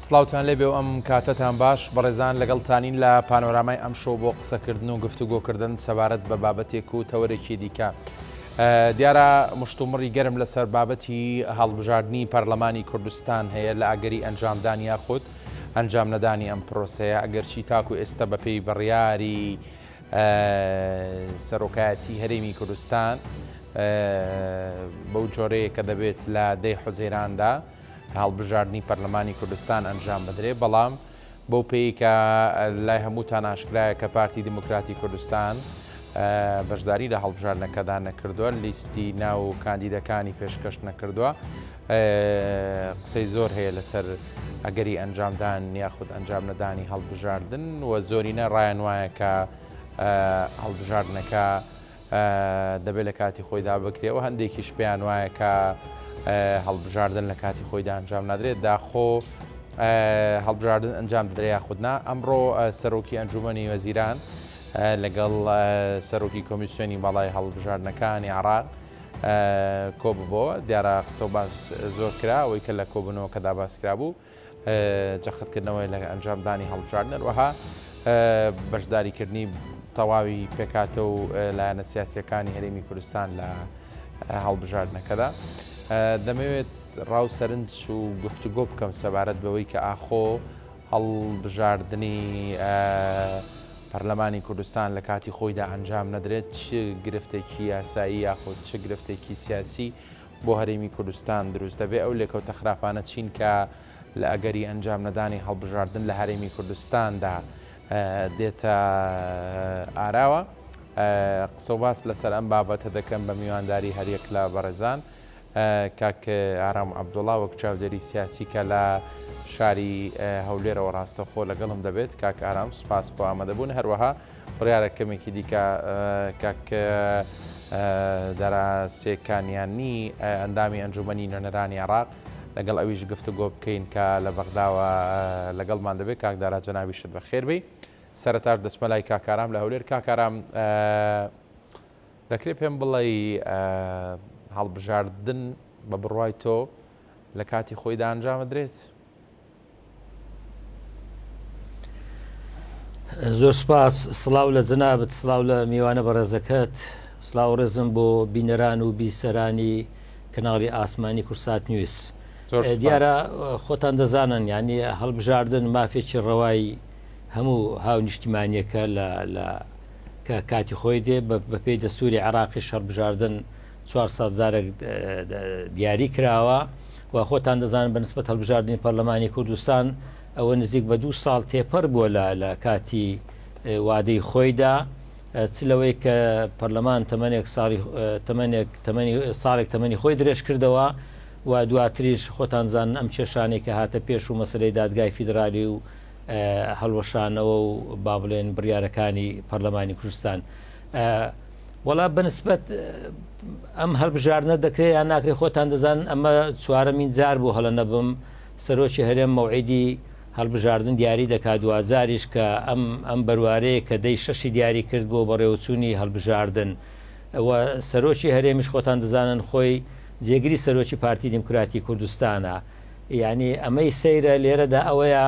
سڵاوتان لێبێ و ئەم کاتەتان باش بەڕێزان لەگەڵتانین لە پانۆرامای ئەمشەو بۆ قسەکردن و گفتوگۆکردن سەبارەت بە بابەتێک و تەوەرێکی دیکە. دیارە مشتومڕی گەرم لەسەر بابەتی هەڵبژاردنی پەرلەمانی کوردستان هەیە لە ئەگەری ئەنجامدان یاخود ئەنجام نەدانی ئەم پرۆسەیە ئەگەرچی تاکو ئێستا بەپێی بڕیاری سەرۆکایەتی هەرێمی کوردستان بەو جۆرەیە کە دەبێت لە دەی حوزەیراندا هەڵبژاردنی پەرلەمانی کوردستان ئەنجام بدرێت، بەڵام بەو پێیەی کە لای هەمووتان ئاشکرایە کە پارتی دیموکراتی کوردستان بەشداری لە هەڵبژاردنەکەدا نەکردووە، لیستی ناو و کاندیدەکانی پێشکەش نەکردووە، قسەی زۆر هەیە لەسەر ئەگەری ئەنجامدان یاخود ئەنجام نەدانی هەڵبژاردن و زۆرینە ڕایان وایە کە هەڵبژاردنەکە دەبێت لە کاتی خۆیدا بکرێ و هەندێکیش پێیان وایە کە هەڵبژاردن لە کاتی خۆیدا ئەنجام نادرێت داخۆ هەڵبژاردن ئەنجام دەدرێ یاخود نا ئەمڕۆ سەرۆکی ئەنجومەنی وەزیران لەگەڵ سەرۆکی کۆمیسیۆنی باڵای هەڵبژاردنەکانی عراق کۆببەوە دیارە قسە و باس زۆر کرا ئەوەی کە لە کۆبوونەوەکەدا باس کرابوو جەختکردنەوەی لە ئەنجامدانی هەڵبژاردن هەروەها بەشداریکردنی تەواوی پێکاتە و لایەنە سیاسیەکانی هەرێمی کوردستان لە هەڵبژاردنەکەدا دەمەوێت ڕاو سەرنج و گفتوگۆ بکەم سەبارەت بەوەی کە ئاخۆ هەڵبژاردنی پەرلەمانی کوردستان لە کاتی خۆیدا ئەنجام نەدرێت چ گرفتێکی یاسایی یاخود چ گرفتێکی سیاسی بۆ هەرێمی کوردستان دروست دەبێت، ئەو لێکەوتە خراپانە چین کە لە ئەگەری ئەنجام نەدانی هەڵبژاردن لە هەرێمی کوردستاندا دێتە ئاراوە؟ قسەوباس لەسەر ئەم بابەتە دەکەم بە میوانداری هەریەک لە بەڕێزان کاک ئارام عەبدوڵا وەک چاودێری سیاسی کە لە شاری هەولێرەوە ڕاستەوخۆ لەگەڵم دەبێت. کاک ئارام سوپاس بۆ ئامادەبوون. هەروەها بڕیارە کەمێکی دیکە کاک دارا سێکانیانی ئەندامی ئەنجومەنی نوێنەرانی عێراق لەگەڵ ئەویش گفتوگۆ بکەین کە لە بەغداوە لەگەڵمان دەبێت. کاک دارا جەنابیشت بەخێر بێی. سەرەتاش دەچمە لای کاک ئارام لە هەولێر. کاک ئارام دەکرێت پێم بڵێی هەڵبژاردن بە بڕوای تۆ لە کاتی خۆیدا ئەنجامەدرێت؟ زۆر سپاس سڵاو لە جەنابت سڵاو لە میوانە بەڕێزەکەت سڵاو ڕێزم بۆ بینەران و بیسەرانی کەناڵی ئاسمانی کورسات نیوز دیارە خۆتان دەزانن یعنی هەڵبژاردن مافێکی ڕەوای هەموو هاونیشتیمانیەکە لە لە کە کاتی خۆی دێ بەپێی دەستوری عراقی هەڵبژاردن 400 جارێک دیاری کراوە و خۆتان دەزانن بە نسبەت هەڵبژاردنی پەرلەمانی کوردستان ئەوە نزیک بە دوو ساڵ تێپەر بووە لە لە کاتی وادەی خۆیدا چ لەوەی کە پەرلەمان تەمەنێک ساڵی تەمەنێک تەمەنی ساڵێک تەمەنی خۆی درێژ کردەوە و دواتریش خۆتان زانن ئەم کێشانەی کە هاتە پێش و مەسلەی دادگای فیدرالی و هەڵوەشانەوە و با بڵێن بڕیارەکانی پەرلەمانی کوردستان وەڵا بەنسبەت ئەم هەڵبژاردنە دەکرێت یان ناکرێت خۆتان دەزانن ئەمە چوارەمین جار بوو هەڵە نەبم سەرۆکی هەرێم مەوعیدی هەڵبژاردن دیاری دەکات دواجاریش کە ئەم ئەم بەروارەیە کە دەی شەشی دیاری کرد بۆ بەڕێوەچوونی هەڵبژاردن و سەرۆکی هەرێمیش خۆتان دەزانن خۆی جێگری سەرۆکی پارتی دیموکراتی کوردستانە یانی ئەمەی سەیرە لێرەدا ئەوەیە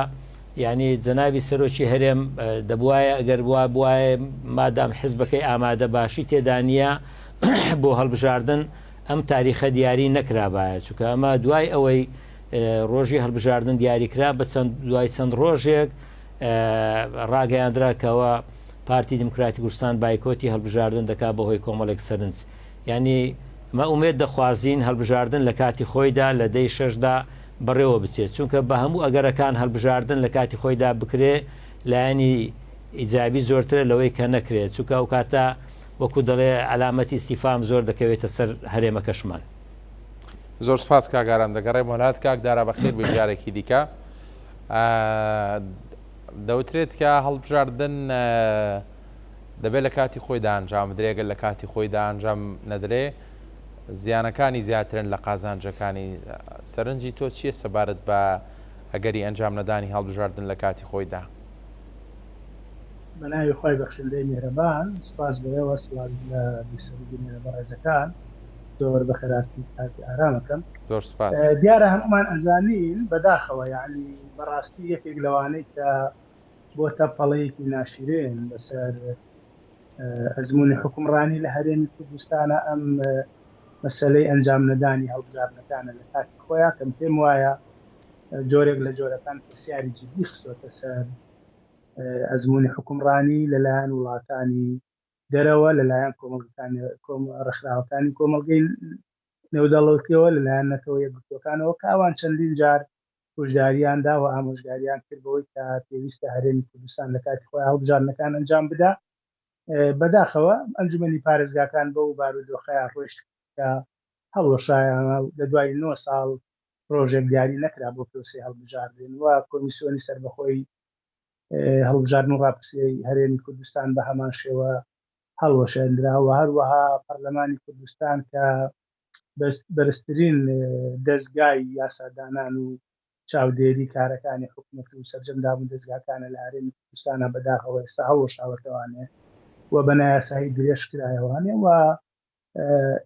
یانی جەنابی سەرۆکی هەرێم دەبوایە ئەگەر وا بوایە مادام حزبەکەی ئامادە باشی تێدا نییە بۆ هەڵبژاردن ئەم تاریخە دیاری نەکرابایە چونکە ئەمە دوای ئەوەی ڕۆژی هەڵبژاردن دیاریکرا بە چەند دوای چەند ڕۆژێک ڕاگەیاندرا کەەوە پارتی دیموکراتی کوردستان بایکۆتی هەڵبژاردن دەکات بەهۆی کۆمەڵێک سەرنج یانی ئمە ئومێد دەخوازین هەڵبژاردن لە کاتی خۆیدا لە دەی شەشدا بەڕێوە بچێت، چونکە بە هەموو ئەگەرەکان هەڵبژاردن لە کاتی خۆیدا بکرێ لایەنی ئیجابی زۆرترە لەوەی کە نەکرێت، چونکە ئەوکاتە وەکو دەڵێ عەلامەتی ئیستیفام زۆر دەکەوێتە سەر هەرێمەکەشمان. زۆر سپاس کاک ئارام دەگەڕێمەوە لات کاک دارا بەخێر بێی جارێکی دیکە دەوترێت کە هەڵبژاردن دەبێت لە کاتی خۆیدا ئەنجام بدرێ، گەر لە کاتی خۆیدا ئەنجام نەدرێ زیانەکانی زیاترن لە قازانجەکانی. سەرنجی تۆ چییە سەبارەت بە ئەگەری ئەنجام نەدانی هەڵبژاردن لە کاتی خۆیدا؟ بە ناوی خوای بەخشندەی میهرەبان، سوپاس بۆ ئێوە، سڵاویش لە بیسەر و بینەرە بەڕێزەکان. زۆر بەخێرهاتن کاک ئارام ئەکەم. زۆر سوپاس. دیارە هەموومان ئەزانین بەداخەوە یەعنی بەڕاستی یەکێک لەوانەی کە بۆتە پەڵەیەکی ناشیرێن بەسەر ئەزموونی حوکمڕانی لە هەرێمی کوردستانە ئەم مەسەلەی ئەنجام نەدانی هەڵبژاردنەکانە لە کاتی خۆیا کەم پێم وایە جۆرێک لە جۆرەکان پرسیاری جدی خستۆتە سەر ئەزموونی حوکمڕانی لەلایەن وڵاتانی دەرەوە، لەلایەن کۆمەڵگەکانی ڕێکخراوەکانی کۆمەڵگەی نێودەوڵەتیەوە، لەلایەن نەتەوە یەکگرتووەکانەوە کە ئەوان چەندین جار هۆشداریان دا و ئامۆژگاریان کرد بەوەی کە پێویستە هەرێمی کوردستان لە کاتی خۆی هەڵبژاردنەکان ئەنجام بدا. بەداخەوە ئەنجومەنی پارێزگاکان بەو بارودۆخەیان ڕۆیشت کە هەڵوەشایەوە و لە دوای نۆ ساڵ ڕۆژێک دیاری نەکرا بۆ پرۆسەی هەڵبژاردن و کۆمیسیۆنی سەربەخۆی هەڵبژاردن و ڕاپرسیی هەرێمی کوردستان بە هەمان شێوە هەڵوەشێندرا و هەروەها پەرلەمانی کوردستان کە بەرزترین دەزگای یاسادانان و چاودێری کارەکانی حکومەت و سەرجەم دامودەزگاکانە لە هەرێمی کوردستانا بەداخەوە ئێستا هەڵوەشاوەتەوانێ و بە نایاسایی درێژ کرایەوانێ و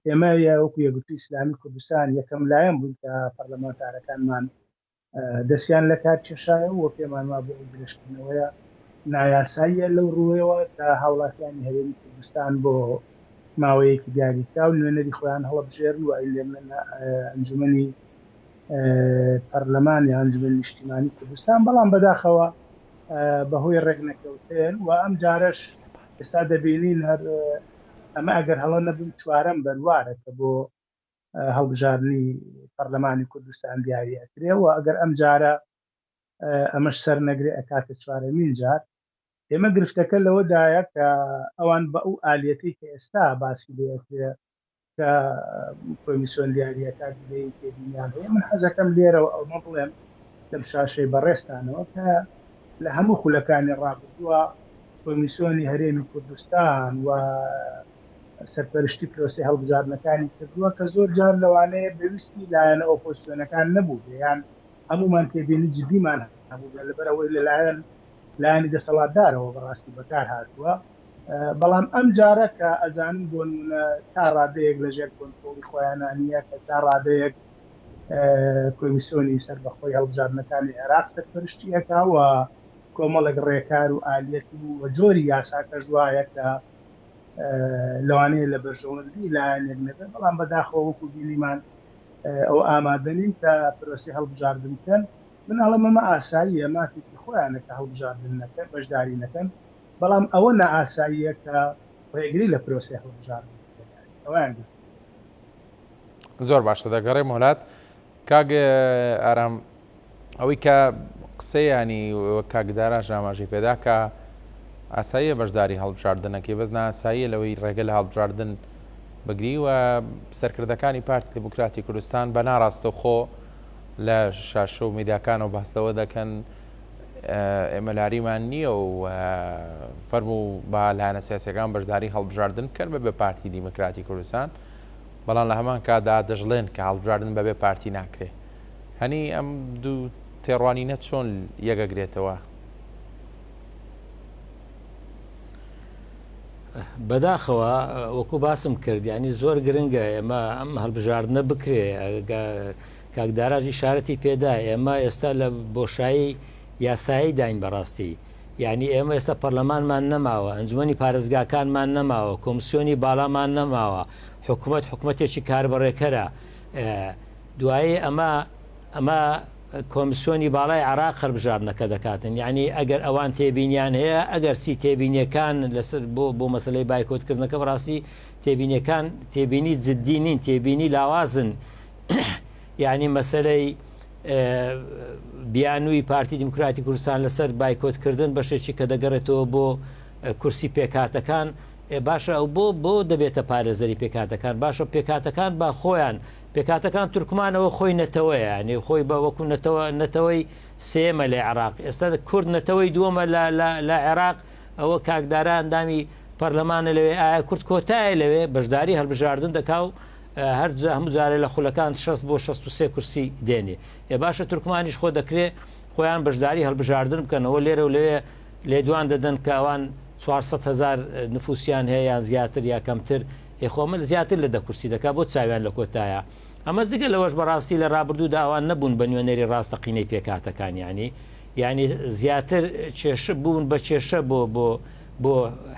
ئێمە وەکو یەکگرتووی ئیسلامی کوردستان یەکەم لایەن بووین کە پەرلەمانتارەکانمان دەستیان لە کار کێشایەوە و پێمان وابوو ئەو درێژکردنەوەیە نایاساییە لەو ڕووەوە کە هاوڵاتیانی هەرێمی کوردستان بۆ ماوەیەکی دیاریکراو نوێنەری خۆیان هەڵەبژێرن و ئەنجومەنی پەرلەمان یا ئەنجومەنی نیشتیمانی کوردستان، بەڵام بەداخەوە بەهۆی ڕێکنەکەوتن و ئەم جارەش ئێستا دەبینین هەر ئەمە ئەگەر هەڵە نەبم چوارەم بەروارە کە بۆ هەڵبژاردنی پەرلەمانی کوردستان دیاری ئەکرێ و ئەگەر ئەم جارە ئەمەش سەر نەگرێ ئەکاتە چوارەمین جار. ئێمە گرفتەکە لەوەدایە کە ئەوان بە ئەو ئالیەتەی کە ئێستا باسی لێ ئەکرێ کە کۆمیسیۆن دیاری ئەکات گلەیی تێبینیان هەیە. من حەزەکەم لێرەوە ئەومە بڵێم لەم شاشەی بەڕێزتانەوە کە لە هەموو خولەکانی ڕابردووە کۆمیسیۆنی هەرێمی کوردستان و سەرپەرشتی پرۆسەی هەڵبژاردنەکانی کردووە کە زۆر جار لەوانەیە بە ویستی لایەنە ئۆپۆزسیۆنەکان نەبووبێ یان هەموومان تێبینی جدیمان هەبووبێ لەبەر ئەوەی لەلایەن لایەنی دەسەڵاتدارەوە بەڕاستی بەکار هاتووە بەڵام ئەم جارە کە ئەزانن بۆ نمونە تا ڕادەیەک لەژێر کۆنترۆڵی خۆیانا نییە کە تا ڕادەیەک کۆمیسیۆنی سەربەخۆی هەڵبژاردنەکانی عێراق سەرپەرشتی ئەکا و کۆمەڵێک ڕێکار و ئالیەت و جۆری یاساکەش وایە کە لەوانەیە لە بەرژەوەندی لایەنێک نەبێت، بەڵام بەداخەوە وەکو بینیمان ئەوە ئامادە نین کە پرۆسەی هەڵبژاردن بکەن. من ئەڵێم ئەمە ئاساییە، مافێکی خۆیانە کە هەڵبژاردن نەکەن، بەشداری نەکەن، بەڵام ئەوە نائاساییە کە ڕێگری لە پرۆسەی هەڵبژاردن بکەن، یانی ئەوەیان گرفت. زۆر باشە دەگەڕێمەوە لات کاک ئارام. ئەوەی کە قسەی ینی کاک داراش ئاماژەی پێدا کە ئاساییە بەشداری هەڵبژاردنەکەی بەس ناساییە لەوەی ڕێگە لە هەڵبژاردن بگری و سەرکردەکانی پارتی دیموکراتی کوردستان بە ناڕاستەوخۆ لە شاشە و میدیاکانەوە باس لەوە دەکەن ئێمە لاریمان نییە و فەرموو با لایەنە سیاسەکان بەشداری هەڵبژاردن بکەن بە بێ پارتی دیموکراتی کوردستان بەڵام لە هەمان کاتدا دەشڵێن کە هەڵبژاردن بەبێ پارتی ناکرێ هەنی ئەم دوو تێڕوانینە چۆن یەکەگرێتەوە؟ بەداخەوە وەکو باسم کرد ینی زۆر گرنگە ئێمە ئەم هەڵبژاردنە بکرێ کاک داراج ئیشارەتی پێدا ئێمە ئێستا لە بۆشایی یاسایی داین بەڕاستی یعنی ئێمە ئێستا پەرلەمانمان نەماوە ئەنجومی پارێزگاکانمان نەماوە کۆمسیۆنی باڵامان نەماوە حکوومەت حکوومەتێکی کاربەڕێکەرە دوایی ئەمە ئەمە کۆمسیۆنی باڵای عراق هەڵبژاردنەکە دەکاتن یعنی ئەگەر ئەوان تێبینیان هەیە ئەگەر چی تێبینیەکان لەسەر بۆ بۆ مەسلەی بایکۆتکردنەکە بەڕاستی تێبینیەکان تێبینی جددی نین تێبینی لاوازن یعنی مەسلەی بیانووی پارتی دیموکراتی کوردستان لەسەر بایکۆتکردن بەشێکی کە دەگەڕێتەوە بۆ کورسی پێکهاتەکان باشە ئەو بۆ بۆ دەبێتە پارێزەری پێکهاتەکان باشە پێکهاتەکان با خۆیان پێکهاتەکان تورکمانەوە خۆی نەتەوەیە یعنی خۆی بە وەکو نەتەوە نەتەوەی سێمە لە عێراق ئێستا کورد نەتەوەی دووەمە لە لە لە عێراق ئەوە کاکدارا ئەندامی پەرلەمانە لەوێ ئایا کورد کۆتایە لەوێ بەشداری هەڵبژاردن دەکا و هەر هەموو جارێ لە خولەکان 60 بۆ 63 کورسی دێنێ ئێ باشە تورکمانیش خۆ دەکرێ خۆیان بەشداری هەڵبژاردن بکەنەوە لێرە و لەوێ لێدوان دەدەن کە ئەوان 400 هزار نفوسیان هەیە یان زیاتر یا کەمتر. ئێ خۆ ئەمە زیاتر لە دە کورسی دەکا بۆ چاویان لە کۆتایە ئەمە جگە لەوەش بەڕاستی لە ڕابردوودا ئەوان نەبوون بە نوێنەری ڕاستەقینەی پێکهاتەکان یانی یانی زیاتر کێشە بوون بە کێشە بۆ بۆ بۆ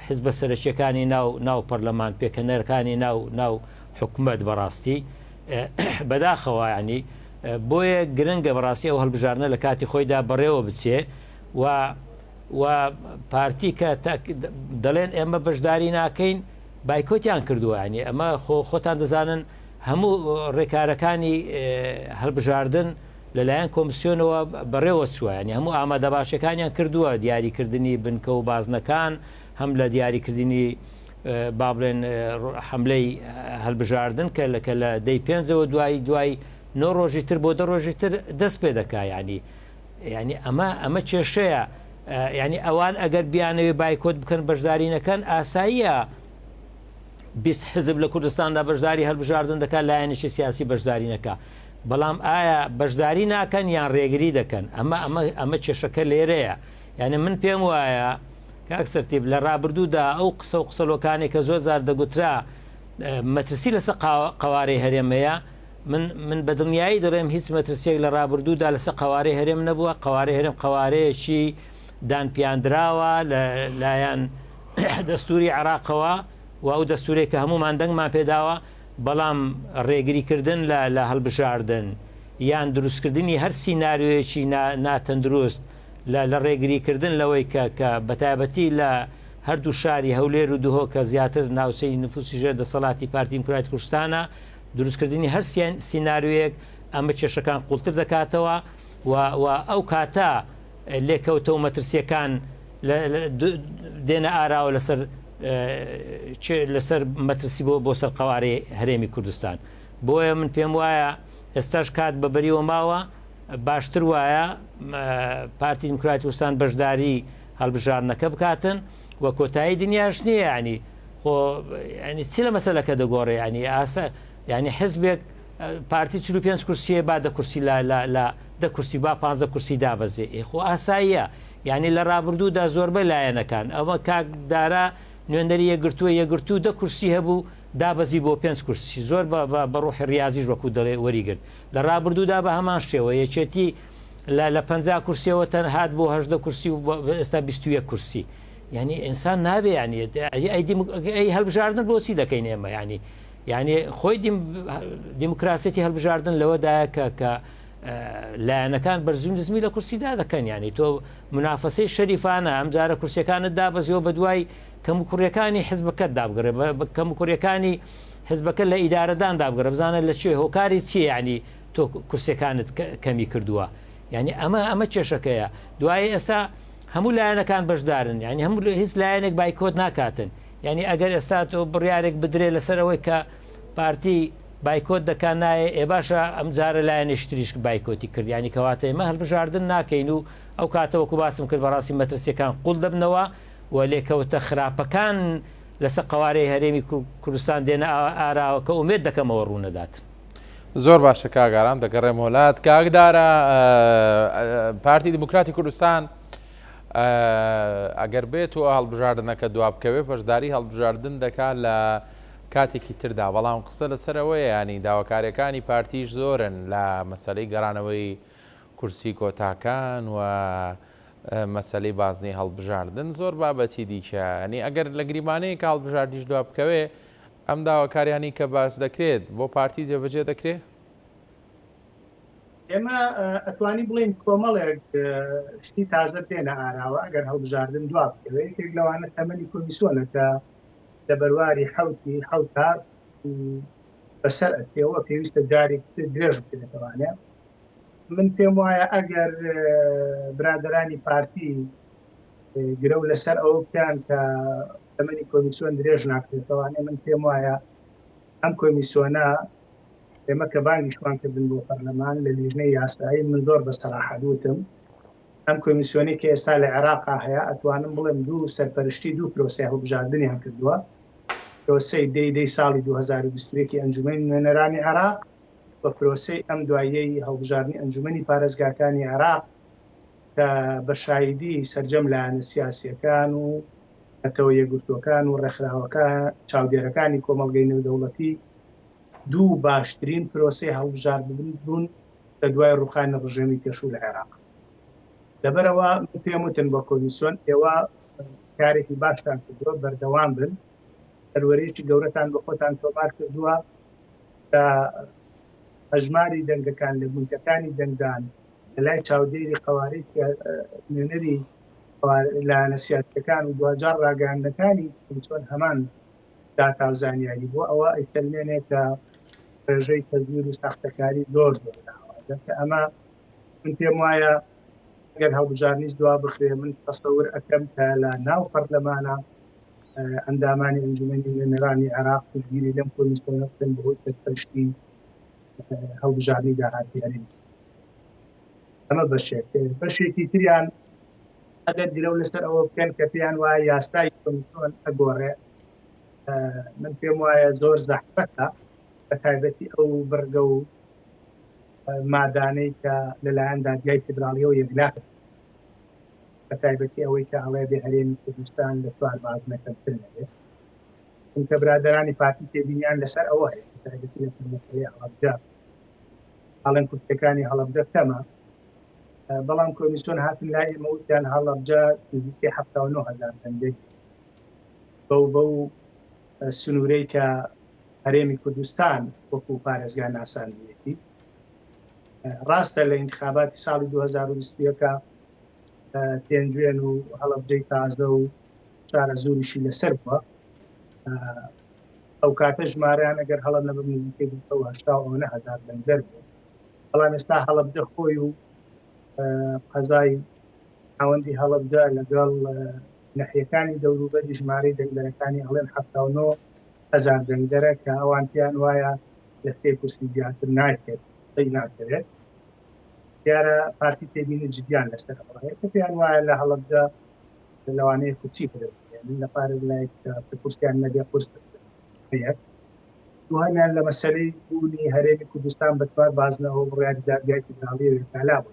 حزبە سەرەکیەکانی ناو ناو پەرلەمان پێکهێنەرەکانی ناو ناو حکومەت بەڕاستی بەداخەوە ینی بۆیە گرنگە بەڕاستی ئەو هەڵبژاردنە لە کاتی خۆیدا بەڕێوە بچێ و و پارتی کە دەڵێن ئێمە بەشداری ناکەین بایکۆتیان کردووە ینی ئەمە خۆ خۆتان دەزانن هەموو ڕێکارەکانی هەڵبژاردن لەلایەن کۆمسیۆنەوە بەڕێوە چووە ینی هەموو ئامادەباشەکانیان کردووە دیاریکردنی بنکە و بازنەکان هەم لە دیاریکردنی با بڵێن حملەی هەلبژاردن کە لە کە لە دەی پێنجەوە دوای دوای نۆ ڕۆژی تر بۆ دە ڕۆژی تر دەست پێ دەکا ینی ینی ئەمە ئەمە کێشەیە ینی ئەوان ئەگەر بیانەوێ بایکۆت بکەن بەشداری نەکەن ئاساییە 20 حزب لە کوردستاندا بەشداری هەلبژاردن دەکات لایەنێکی سیاسی بەشداری نەکا بەڵام ئایا بەشداری ناکەن یان ڕێگری دەکەن ئەمە ئەمە ئەمە کێشەکە لێرەیە یعنی من پێم وایە کاک سەرتیپ لە ڕابردوودا ئەو قسە و قسەلۆکانەی کە زۆر جار دەگوترا مەترسی لەسەر قەوارەی هەرێم هەیە، من من بە دڵنیایی دەڵێم هیچ مەترسییەک لە ڕابردوودا لەسەر قەوارەی هەرێم نەبووە، قەوارەی هەرێم قەوارەیەکی دانپیاندراوە لە لایەن دەستووری عێراقەوە و ئەو دەستوورەی کە هەموومان دەنگمان پێداوە، بەڵام ڕێگریکردن لە لە هەڵبژاردن یان دروستکردنی هەر سیناریۆیەکی ناتەندروست لە لە ڕێگری کردن لەوەی کە کە بەتایبەتی لە هەردوو شاری هەولێر و دهۆک کە زیاتر ناوچەی نفوسی ژێر دەسەڵاتی پارتی دیموکراتی کوردستانە، دروستکردنی هەر سیناریۆیەک ئەمە کێشەکان قوڵتر دەکاتەوە و و ئەو کاتە لێکەوتە و مەترسیەکان دێنە ئاراوە لەسەر لەسەر مەترسی بۆ بۆ سەر قەوارەی هەرێمی کوردستان. بۆیە من پێم وایە ئێستاش کات بە بەریوە ماوە، باشتر وایە پارتی دیموکراتی کوردستان بەشداری هەڵبژاردنەکە بکاتن و کۆتایی دنیاش نییە ینی خۆ ینی چی لە مەسەلەکە دەگۆڕێ ینی ئاسە ینی حزبێک پارتی 45 کورسیە با دە کورسی لە لە لە دە کورسی با 15 کورسی دابەزێ ئێ خۆ ئاساییە یعنی لە ڕابردوودا زۆربەی لایەنەکان ئەوە کاک دارا نوێنەری یەکگرتووە یەکگرتوو دە کورسی هەبوو دابەزی بۆ پێنج کورسی زۆر بە بە ڕوحی ڕیازیش وەکو دەڵێ وەریگرت لە ڕابردوودا بە هەمان شێوە یەکێتی لە لە 50 کورسیەوە تەن هات بۆ 18 کورسی و ئێستا 21 کورسی یعنی ئینسان نابێ ینی ئەی هەڵبژاردن بۆچی دەکەین ئێمە ینی یعنی خۆی دیموکراسیەتی هەڵبژاردن لەوەدایە کە کە لایەنەکان بەرزی نزمی لە کورسیدا دەکەن ینی تۆ منافەسەی شەریفانە ئەم جارە کورسیەکانت دابەزیەوە بە دوای کەموکوڕیەکانی حزبەکەت دابگەڕێ بە کەموکوڕیەکانی حزبەکە لە ئیدارەدان دابگەڕێ بزانە لە چێ هۆکاری چیە یعنی تۆ کورسیەکانت کەمی کردووە یعنی ئەمە ئەمە کێشەکەیە دوای ئێستا هەموو لایەنەکان بەشدارن یعنی هەموو هیچ لایەنێک بایکۆت ناکاتن یعنی ئەگەر ئێستا تۆ بڕیارێک بدرێ لەسەر ئەوەی کە پارتی بایکۆت دەکا نایە ئێ باشە ئەم جارە لایەنێکی تریش بایکۆتی کرد یعنی کەواتە ئێمە هەڵبژاردن ناکەین و ئەو کاتە وەکو باسم کرد بەڕاستی مەترسیەکان قوڵ دەبنەوە و لێکەوتە خراپەکان لەسەر قەوارەی هەرێمی کوردستان دێنە ئاراوە کە ئومێد دەکەم ئەوە ڕوونەدات. زۆر باشە کاک ئارام دەگەڕێمەوە لات کاک دارا پارتی دیموکراتی کوردستان ئەگەر بێت و هەڵبژاردنەکە دوا بکەوێت بەشداری هەڵبژاردن دەکات لە کاتێکی تردا بەڵام قسە لەسەر ئەوەیە ینی داواکاریەکانی پارتیش زۆرن لە مەسلەی گەڕانەوەی کورسی کۆتاکان و مەسەلەی بازنەی هەڵبژاردن زۆر بابەتی دیکە یانی ئەگەر لە گریمانەیەکا هەڵبژاردنیش دوا بکەوێ ئەم داواکاریانەی کە باس دەکرێت بۆ پارتی جێبەجێ دەکرێ؟ ئێمە ئەتوانی بڵێین کۆمەڵێک شتی تازە دێنە ئاراوە ئەگەر هەڵبژاردن دوا بکەوێت یەکێک لەوانە تەمەنی کۆمیسیۆنە کە لە بەرواری حەوتی حەوتا بەسەر ئەچێەوە پێویستە جارێک تر درێژ بکرێتەوانێ من پێم وایە ئەگەر برادەرانی پارتی گرەو لەسەر ئەوە بکەن کە تەمەنی کۆمیسیۆن درێژ ناکرێتەوانێ من پێم وایە ئەم کۆمیسیۆنە ئێمە کە بانگیشمان کردن بۆ پەرلەمان لە لیژنەی یاسایی من زۆر بە سەراحەت وتم ئەم کۆمیسیۆنی کە ئێستا لە عێراقا هەیە ئەتوانم بڵێم دوو سەرپەرشتی دوو پرۆسەی هەڵبژاردنیان کردووە پرۆسەی دەی دەی ساڵی 2021 ئەنجومەنی نوێنەرانی عێراق بە پرۆسەی ئەم دواییەی هەڵبژاردنی ئەنجومەنی پارێزگاکانی عێراق کە بە شایدی سەرجەم لایەنە سیاسییەکان و نەتەوە یەکگرتووەکان و ڕێکخراوەکە چاودێرەکانی کۆمەڵگەی نێودەوڵەتی دوو باشترین پرۆسەی هەڵبژاردن بوون لە دوای ڕووخانی ڕژێمی پێشوو لە عێراق. لەبەرئەوە من پێم وتن بە کۆمیسیۆن ئێوە کارێکی باشتان کردووە، بەردەوام بن، سەروەریی گەورەتان بە خۆتان تۆمار کردووە کە هەژماری دەنگەکان لە بنکەکانی دەنگدان لە لای چاودێری قەوارەی نوێنەری لایەنە سیاسیەکان و دواجار ڕاگەیاندنەکانی کۆمیسیۆن هەمان داتا و زانیاری بووە، ئەوە ئەیسەلمێنێ کە ڕێژەی تەزویر و ساختەکاری زۆر زۆر لاوازە کە ئەمە من پێم وایە ئەگەر هەڵبژاردنیش دوا بخرێ من تەسەور ئەکەم کە لە ناو پەرلەمانە ئەندامانی ئەنجومەنی نوێنەرانی عێراق پشتگیری لەم کۆمیسیۆنە بکەن بەهۆی سەرپەرشتی هەڵبژاردنی داهاتووی هەرێمی ئەمە بەشێک بەشێکی تریان ئەگەر گرەو لەسەر ئەوە بکەن کە پێیان وایە یاسای کۆمیسیۆن ئەگۆڕێ من پێم وایە زۆر زەحمەتە بە تایبەتی ئەو بڕگە و مادانەی کە لەلایەن دادگای فیدراڵیەوە یەکلا بە تایبەتی ئەوەی کە ئەڵێ بێ هەرێمی کوردستان لە چوار بازنە کەمتر نەبێت چونکە برادەرانی پارتی تێبینیان لەسەر ئەوە هەیە بە تایبەتی لەسەر مەسەلەی هەڵەبجە ئەڵێن کورسیەکانی هەڵەبجە کەمە بەڵام کۆمیسیۆن هاتن لای ئێمە وتیان هەڵەبجە نزیکەی 79 هەزار دەنگێک بەو بەو سنوورەی کە هەرێمی کوردستان وەکو پارێزگا ناساندویەتی ڕاستە لە ئینتخاباتی ساڵی 2021 پێنجوێن و هەڵەبجەی تازە و شارەزووریشی لەسەر بووە ئەو کاتە ژمارەیان ئەگەر هەڵە نەبم نزیکەی 280 ئەوەنە هەزار دەنگدەر بوو بەڵام ئێستا هەڵەبجە خۆی و قەزای ناوەندی هەڵەبجە لەگەڵ نەحیەکانی دەوروبەری ژمارەی دەنگدەرەکانی ئەڵێن 79 هەزار دەنگدەرە کە ئەوان پێیان وایە لە سێ کورسی زیاتر ناکرێت قسەی ناکەوێت دیارە پارتی تێبینی جدیان لەسەر ئەوە هەیە کە پێیان وایە لە هەڵەبجە لەوانەیە کورسی بدەن لە پارێزگایەک کە کورسیان نەبێ قورس یەک دووهەمیان لە مەسەلەی بوونی هەرێمی کوردستان بە چوار بازنەوە بڕیاری دادگای فیدراڵی وێکالا بۆ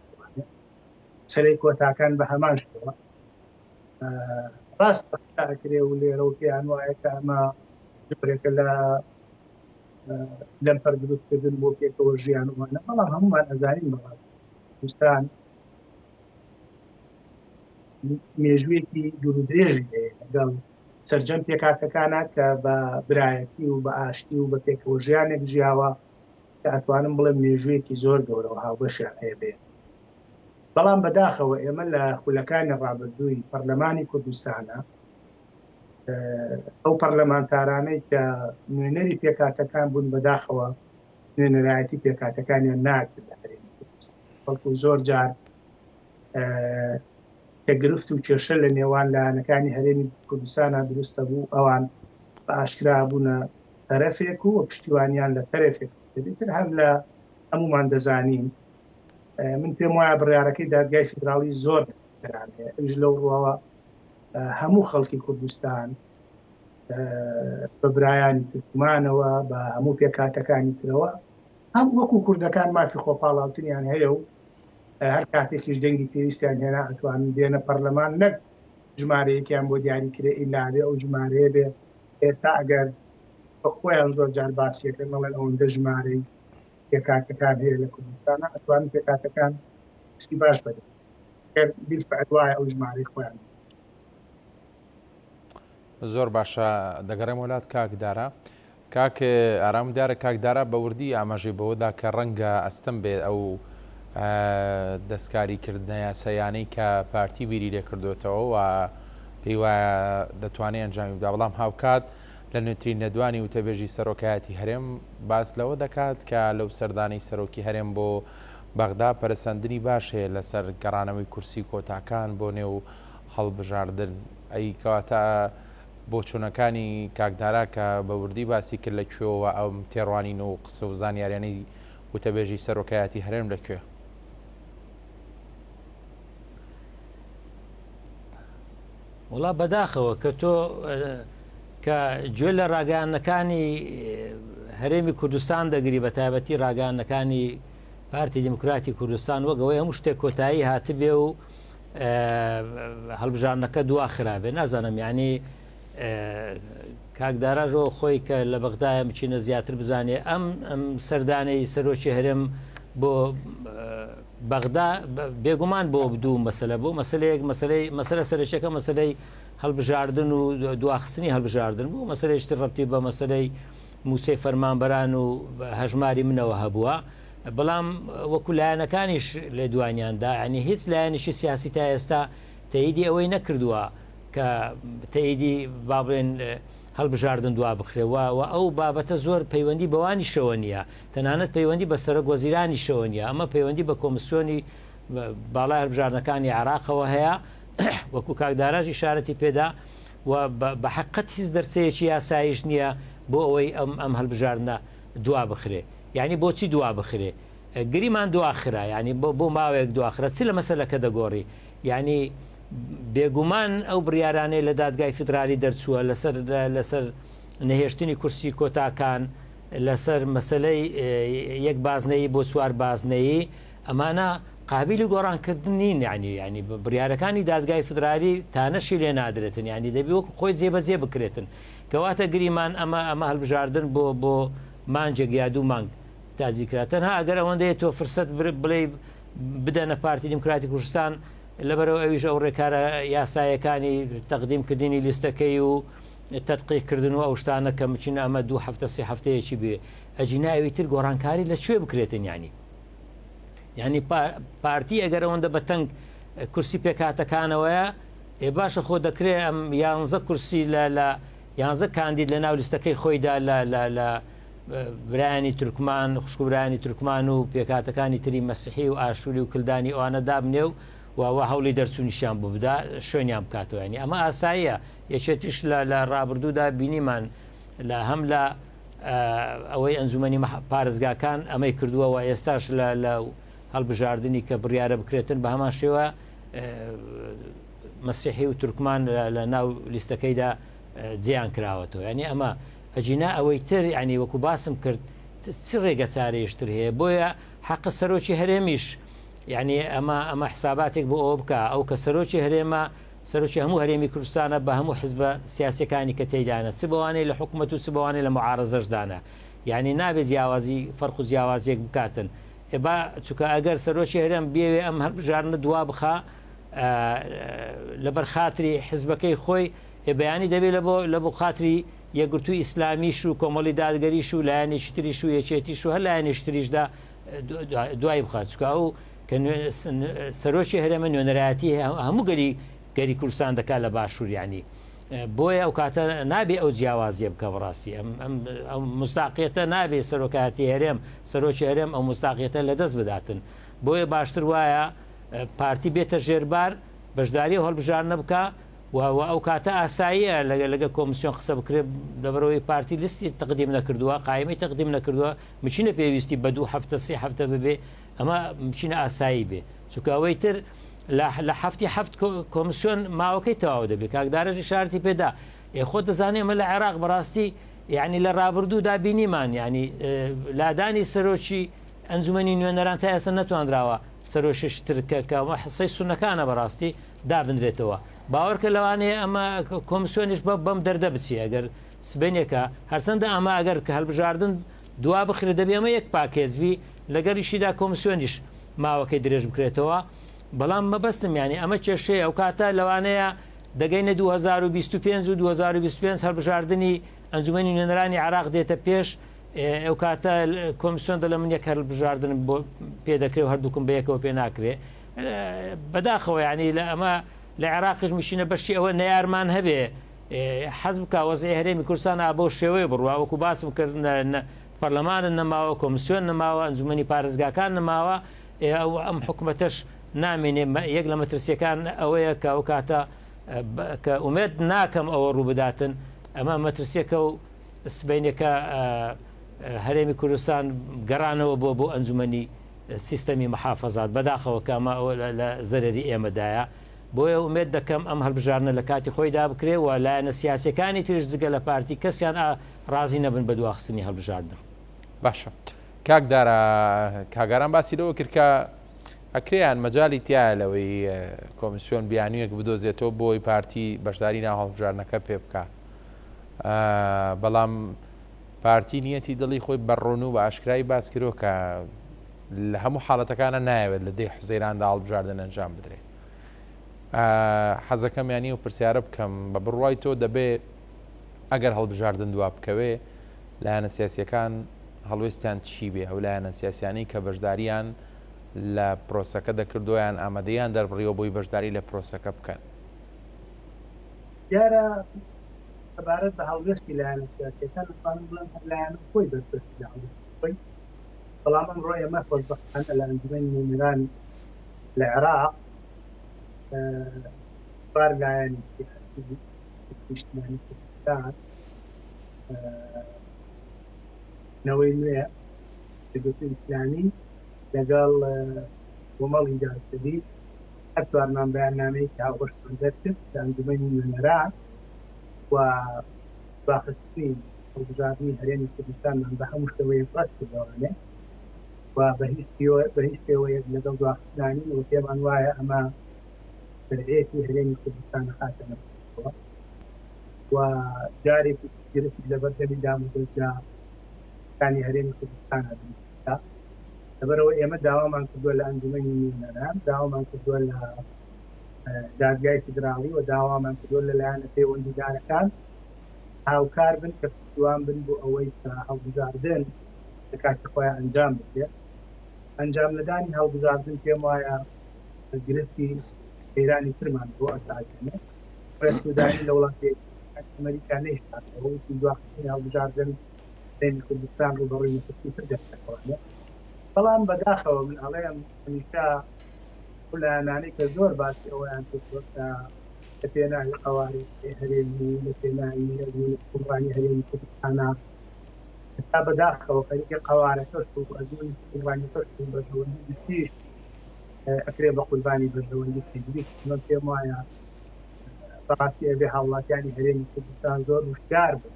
مەسەلەی کۆتاکان بە هەمان شێوە ڕاست ئەکرێ و لێرە و پێیان وایە کە ئەمە جۆرێکە لە لەمپەر دروستکردن بۆ پێکەوە ژیان وانە بەڵام هەمومان ئەزانین بەڵام کوردستان مێژوویەکی دوور و درێژی هەیە لەگەڵ سەرجەم پێکهاتەکانە کە بە برایەتی و بە ئاشتی و بە پێکەوە ژیانێک ژیاوە کە ئەتوانم بڵێم مێژوویەکی زۆر گەورە و هاوبەشیان هەیە بێ بەڵام بەداخەوە ئێمە لە خولەکانی ڕابردووی پەرلەمانی کوردستانە ئەو پەرلەمانتارانەی کە نوێنەری پێکهاتەکان بوون بەداخەوە نوێنەرایەتی پێکهاتەکانیان ناکرد لە هەرێمی کوردستان بەڵکو زۆر جار کە گرفت و کێشە لە نێوان لایەنەکانی هەرێمی کوردستانە دروستە بوو ئەوان بە ئاشکرا بوونە تەرەفێک و پشتیوانیان لە تەرەفێک تر هەر لە هەمومان دەزانین من پێم وایە بڕیارەکەی دادگای فیدراڵی زۆر هەیە ئەویش لەو ڕووەوە هەموو خەڵکی کوردستان بە برایانی تورکمانەوە بە هەموو پێکهاتەکانی ترەوە هەم وەکو کوردەکان مافی خۆپاڵاوتنیان هەیە و هەر کاتێکیش دەنگی پێویستیان هێنا ئەتوانن بێنە پەرلەمان نەک ژمارەیەکیان بۆ دیاری کرێ ئیلا بێ ئەو ژمارەیە بێ ئێستا ئەگەر بە خۆیان زۆر جار باسیەکەن ئەڵێن ئەوەندە ژمارەی پێکهاتەکان هەیە لە کوردستانە ئەتوانن پێکهاتەکان کەسی باش بەدەن گەر بیرفعل وایە ئەو ژمارەی خۆیان زۆر باشە دەگەڕێم وەلات کاک دارا کاک ئارام دیارە کاک دارا بە وردی ئاماژەی بەوەدا کە ڕەنگە ئەستەم بێت ئەو دەستکاری کردنە یاساییانەی کە پارتی بیری لێ کردوێتەوە و پێی وایە دەتوانێت ئەنجامی بدا بەڵام هاوکات لە نوێترین لێدوانی وتەبێژی سەرۆکایەتی هەرێم باس لەوە دەکات کە لەو سەردانەی سەرۆکی هەرێم بۆ بەغدا پەرەسەندنی باش هەیە لەسەر گەڕانەوەی کورسی کۆتاکان بۆ نێو هەڵبژاردن. ئەی کەواتە بۆچوونەکانی کاک دارا کە بە وردی باسی کرد لە کوێوە ئەم تێڕوانین و قسە و زانیاریانەی وتەبێژی سەرۆکایەتی هەرێم لە کوێ؟ وەڵا بەداخەوە کە تۆ کە گوێ لە ڕاگەیاندنەکانی هەرێمی کوردستان دەگری بە تایبەتی ڕاگەیاندنەکانی پارتی دیموکراتی کوردستان وەک ئەوەی هەموو شتێک کۆتایی هاتبێ و. هەڵبژاردنەکە دوا خرابێ نازانم یعنی کاک داراژەوە خۆی کە لە بەغدایە بچینە زیاتر بزانێ ئەم ئەم سەردانەی سەرۆکی هەرێم بۆ بەغدا بێگومان بۆ دوو مەسەلە بۆ مەسلەیەک مەسلەی مەسەلە سەرەکیەکە مەسلەی هەڵبژاردن و دواخستنی هەڵبژاردن بوو مەسلەیشتر ڕەبتی بە مەسلەی مووچەی فەرمانبەران و هەژماری منەوە هەبووە بەڵام وەکو لایەنەکانیش لێدوانیان دا یعنی هیچ لایەنێکی سیاسی تا ئێستا تەیدی ئەوەی نەکردووە کە تەیدی با بڵێن هەڵبژاردن دوا بخرێ و و ئەو بابەتە زۆر پەیوەندی بەوانیشەوە نییە تەنانەت پەیوەندی بە سەرۆک وەزیرانیشەوە نییە ئەمە پەیوەندی بە کۆمسیۆنی باڵای هەڵبژاردنەکانی عێراقەوە هەیە وەکو کاک داراش ئیشارەتی پێدا و بە حەقت هیچ دەرچەیەکی یاساییش نییە بۆ ئەوەی ئەم ئەم هەڵبژاردنە دوا بخرێ یعنی بۆچی دوا بخرێ گریمان دواخرا یعنی بۆ بۆ ماوەیەک دواخرا چ لە مەسەلەکە دەگۆڕی یعنی بێگومان ئەو بڕیارانەی لە دادگای فیدرالی دەرچووە لەسەر لەسەر نەهێشتنی کورسی کۆتاکان لەسەر مەسەلەی یەک بازنەیی بۆ چوار بازنەیی ئەمانە قابلی گۆڕانکردن نین یعنی یعنی بڕیارەکانی دادگای فیدرالی تانەشی لێ نادرێتن یعنی دەبی وەکو خۆی جێبەجێ بکرێتن کەواتە گریمان ئەمە ئەمە هەڵبژاردن بۆ بۆ مانجێک یا دوو مانگ تاجی کرا تەنها ئەگەر ئەوەندەیە تۆ فرسەت بڵێ بدەنە پارتی دیموکراتی کوردستان لەبەرەوە ئەویش ئەو ڕێکارە یاسایەکانی تەقدیم کردنی لیستەکەی و تەدقیق کردن و ئەو شتانە کە مچینە ئەمە دوو هەفتە سێ هەفتەیەکی بێ ئەجینا ئەوی تر گۆڕانکاری لە کوێ بکرێتن یانی یعنی پارتی ئەگەر ئەوەندە بە تەنگ کورسی پێکهاتەکانەوەیە ئێ باشە خۆ دەکرێ ئەم یانزە کورسی لە لە یانزە کاندید لە ناو لیستەکەی خۆیدا لە لە لە برایانی تورکمان خوشک و برایانی تورکمان و پێکهاتەکانی تری مەسیحی و ئاشووری و کلدانی ئەوانە دابنێ و و هەوڵی دەرچوونیشیان بۆ بدا شوێنیان بکاتەوە ینی ئەمە ئاساییە یەکێتیش لە لە ڕابردوودا بینیمان لە هەم لە ئەوەی ئەنجومەنی پارێزگاکان ئەمەی کردووە و ئێستاش لە لە هەڵبژاردنی کە بڕیارە بکرێتن بە هەمان شێوە مەسیحی و تورکمان لە ناو لیستەکەیدا جێیان کراوەتەوە یعنی ئەمە ئەجینا ئەوەی تر یعنی وەکو باسم کرد چ ڕێگە چارەیشتر هەیە بۆیە حەقە سەرۆکی هەرێمیش یعنی ئەمە ئەمە حساباتێک بۆ ئەوە بکە ئەو کە سەرۆکی هەرێمە سەرۆکی هەموو هەرێمی کوردستانە بە هەموو حزبە سیاسیەکانی کە تێیدانە چ بەوانەی لە حکومەت و چ بەوانەی لە معارەزەشدانە یعنی نابێت جیاوازی فەرق و جیاوازیەک بکاتن ئێ با چونکە ئەگەر سەرۆکی هەرێم بیەوێ ئەم هەڵبژاردنە دوا بخا لەبەر خاتری حزبەکەی خۆی ئێ بەیانی دەبێ لە بۆ لە بۆ خاتری یەکگرتووی ئیسلامیش و کۆمەڵی دادگەریش و لایەنێکی تریش و یەکێتیش و هەر لایەنێکی تریشدا دوای بخات چونکە ئەو کە سەرۆکی هەرێمە نوێنەرایەتی هەموو گەلی گەلی کوردستان دەکات لە باشوور یعنی بۆیە ئەو کاتە نابێ ئەو جیاوازیە بکە بەڕاستی ئەم ئەم مستاقیەتە نابێ سەرۆکایەتی هەرێم سەرۆکی هەرێم ئەو مستاقیەتە لە دەست بداتن بۆیە باشتر وایە پارتی بێتە ژێربار بەشداری و هەڵبژاردنە بکە و ئەو کاتە ئاساییە لەگە کۆمسیۆن قسە بکرێت لەبەرەوەی پارتی لیستی تەقدیم نەکردووە قایمی تەقدیم نەکردووە مچینە پێویستی بە دوو هەفتە سێ هەفتە ببێ ئەمە مچینە ئاسایی بێ چونکە ئەوەی تر لە هەفتی هەفت کۆمسیۆن ماوەکەی تەواو دەبێت کاک دارەش ئیشارەتی پێدا ئێ خۆ دەزانێ ئەمە لە عێراق بەڕاستی یعنی لە ڕابردوودا بینیمان یعنی لادانی سەرۆکی ئەنجومەنی نوێنەران تا ئێستا نەتوانراوە سەرۆشش تر کە کە حسەی سونەکانە بەڕاستی دابنرێتەوە باوەڕکە لەوانەیە ئەمە کۆمسیۆنیش بە بەم دەردە بچی ئەگەر سبەینێکە هەرچەندە ئەمە ئەگەر کە هەلبژاردن دوا بخرێت دەبێ ئەمە یەک پاکێج بی لەگەڵیشیدا کۆمسیۆنیش ماوەکەی درێژ بکرێتەوە بەڵام مەبەستم یانی ئەمە کێشەیە ئەو کاتە لەوانەیە دەگەینە 2025 و 2025 هەڵبژاردنی ئەنجومەنی نوێنەرانی عراق دێتە پێش ئەو کاتە کۆمسیۆن دەڵێ من یەک هەڵبژاردن بۆ پێ دەکرێ و هەردووکم بە یەکەوە پێ ناکرێ بەداخەوە ینی لە ئەمە لە عێراقیش میشینە بەشی ئەوە نەیارمان هەبێ حەز بکا وەزعی هەرێمی کوردستان ئا بەو شێوەیە بڕوا وەکو باسم کرد پەرلەمانت نەماوە کۆمسیۆن نەماوە ئەنجومەنی پارێزگاکان نەماوە ئەو ئەم حکومەتەش نامێنێ یەک لە مەترسیەکان ئەوەیە کە ئەو کاتە کە ئومێد ناکەم ئەوە ڕوو بداتن ئەمە مەترسیەکە و سبینەکە هەرێمی کوردستان گەڕانەوە بۆ بۆ ئەنجومەنی سیستەمی محافەزات بەداخەوە کە ئەمە لە زەرەری ئێمەدایە بۆیە ئومێد دەکەم ئەم هەڵبژاردنە لە کاتی خۆیدا بکرێ و لایەنە سیاسیەکانی تریش جگە لە پارتی کەسیان ئا ڕازی نەبن بە دواخستنی هەڵبژاردن. باشە کاک دارا کاک ئارام باسی لەوە کرد کە. ئەکرێ یان مەجالی تیایە لەوەی کۆمیسیۆن بیانوویەک بدۆزێتەوە بۆی پارتی بەشداری ناو هەڵبژاردنەکە پێ بکا بەڵام پارتی نیەتی دڵی خۆی بە ڕوون و بە ئاشکرایی باس کرۆ کە لە هەموو حاڵەتەکانە نایەوێت لە دەی حوزەیراندا هەڵبژاردن ئەنجام بدرێ حەزەکەم یانی و پرسیارە بکەم بە بڕوای تۆ دەبێ ئەگەر هەڵبژاردن دوا بکەوێ لایەنە سیاسیەکان هەڵوێستیان چی بێ ئەو لایەنە سیاسیانەی کە بەشداریان لە پرۆسەکە دەکردووە یان ئامادەییان دەربڕیوە بۆی بەشداری لە پرۆسەکە بکەن. دیارە سەبارەت بە هەڵوێستی لایەنە سیاسیەکان دەتوانم بڵێم هەر لایەنە خۆی بەرپرسە لە هەڵوێستی خۆی، بەڵام ئەمڕۆ ئێمە خۆشبەختانە لە ئەنجومەنی نوێنەران لە عێراق چوار لایەنی سیاسی نیشتمانی کوردستان، نەوەی نوێ، یەکگرتووی ئیسلامی لەگەڵ کۆمەڵی دادگەری هەر چوارمان بەیاننامەیەکی هاوبەشمان دەرکرد لە ئەنجومەنی نوێنەران و دواخستنی هەڵبژاردنی هەرێمی کوردستانمان بە هەموو شێوەیەک ڕەت کردەوانێ و بە هیچ بە هیچ شێوەیەک لەگەڵ دواخستنانین و پێمان وایە ئەمە شەرعیەتی هەرێمی کوردستان خاتە مەترسیەوە و جارێکی گرفت لەبەردەمی دامودەزگا کانی هەرێمی کوردستانە دروست بکا. لەبەرئەوە ئێمە داوامان کردووە لە ئەنجومەنی نوێنەران، داوامان کردووە لە دادگای فیدراڵی و داوامان کردووە لە لایەنە پەیوەندیدارەکان هاوکار بن کە پشتیوان بن بۆ ئەوەی کە هەڵبژاردن لە کاتی خۆیان ئەنجام بدرێت. ئەنجام نەدانی هەڵبژاردن پێم وایە گرفتی قەیرانی ترمان بۆ ئەسازێنێت. ڕێسوودانی لە وڵاتی ئەمریکا نەیشتاتەوە وتی دواخستنی هەڵبژاردن هەرێمی کوردستان ڕووبەڕووی مەترسی تر دەبێتەوە. بەڵام بەداخەوە من ئەڵێم هەمیشە ئەو لایەنانەی کە زۆر باسی ئەوەیان کردووە کە لە پێناوی قەوارەی هەرێمی و لە پێناوی ئەزموونی حوکمڕانی هەرێمی کوردستانە تا بەداخەوە خەریکە قەوارەکەش و ئەزموونی حوکمڕانیەکەش و بەرژەوەندی گشتیش ئەکرێ بە قوربانی بەرژەوەندی حیزبی. من پێم وایە بەڕاستی ئەبێ هاوڵاتیانی هەرێمی کوردستان زۆر وشیار بن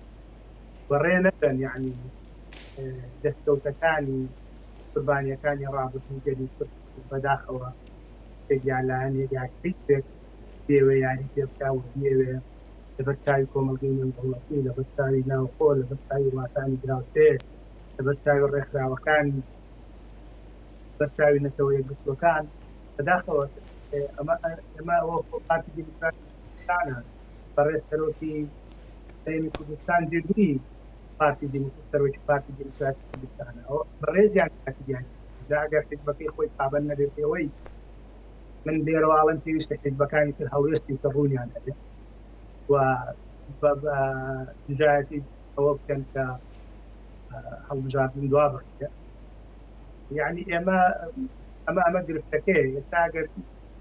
و ڕێ نەدەن یەعنی دەستکەوتەکانی قوربانیەکانی ڕابردووی گەلی کورد بەداخەوە شتێک یا لایەنێک یا حیزبێک بێوێ یاری پێ بکا و بیەوێ لەبەر چاوی کۆمەڵگەی نێودەوڵەتی، لەبەر چاوی ناوخۆ، لەبەر چاوی وڵاتانی دراوسێ، لەبەر چاوی ڕێکخراوەکانی بەر چاوی نەتەوە یەکگرتووەکان بەداخەوە ئەمە ئێمە وەکو پارتی دیموکراتی کوردستانە بەڕێز سەرۆکی هەرێمی کوردستان جێگری پارتی دیموکرات سەرۆکی پارتی دیموکراتی کوردستانە ئەو بەڕێزیان کاتی دیاری جا ئەگەر حیزبەکەی خۆی پابەند نەبێت پێوەی من لێرەوە ئەڵێم پێویستە حیزبەکانی تر هەڵوێستی تر ڕوونیان هەبێت و بە دژایەتی ئەوە بکەن کە هەڵبژاردن دوا بخرێت یعنی ئێمە ئەمە ئەمە گرفتەکەی ئێستا ئەگەر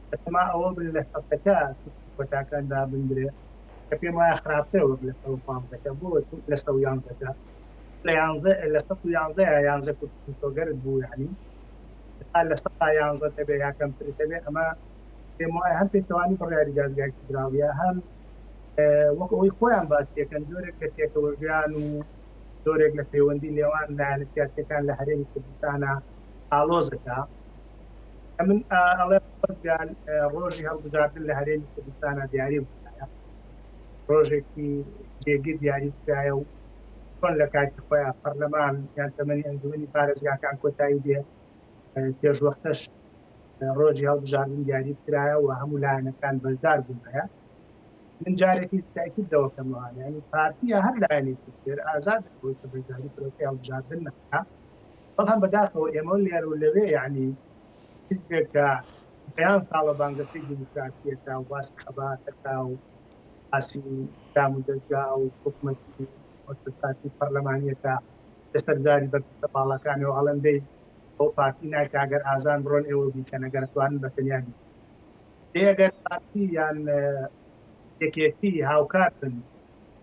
بەتەما ئەوە بن لە سەتەکە کۆتاکاندا بندرێ کە پێم وایە خراپترە وەک لە سەد و پانزەکە بۆ لە سەد و یانزەکە لە یانزە لە 111 یا یانزە کورسی مسۆگەرت بوو یعنی تا لە سەدا یانزە تەبێ یا کەمتر تەبێ ئەمە پێم وایە هەم پێچەوانی بڕیاری دادگای فیدراڵیە هەم وەک ئەوەی خۆیان باسیەکەن جۆرێک لە پێکەوەژیان و جۆرێک لە پەیوەندی نێوان لایەنە سیاسیەکان لە هەرێمی کوردستانە ئاڵۆزەکە من ئەڵێ ڕۆژی هەڵبژاردن لە هەرێمی کوردستانە دیاری بکرایە ڕۆژێکی جێگیر دیاری بکرایە و چۆن لە کاتی خۆیان پەرلەمان یان تەمەنی ئەنجومەنی پارێزگاکان کۆتایی دێ پێشوەختەش ڕۆژی هەڵبژاردن دیاری بکرایە و هەموو لایەنەکان بەشدار بووایە من جارێکی تاکید لەوە کەمەوە یعنی پارتی یا هەر لایەنێکی تر ئازاد بووی کە بەشداری پرۆسەی هەڵبژاردن نەکا بەڵام بەداخەوە ئێمە لێرە و لەوێ یعنی حیزبێک کە دەیان ساڵە بانگەشەی دیموکراسیەکە و باسی خەباتەکە و باسی دام و دەزگا و حکومەتی مؤسساتی پەرلەمانیەکە لەسەر زاری بەرپرسە باڵاکانەوە ئەڵێن دەی ئەو پارتی ناکا ئەگەر ئازان بڕۆن ئێوە بیکەن ئەگەر توانن بە تەنیا بیکەن دەی ئەگەر پارتی یان یەکێتی هاوکار بن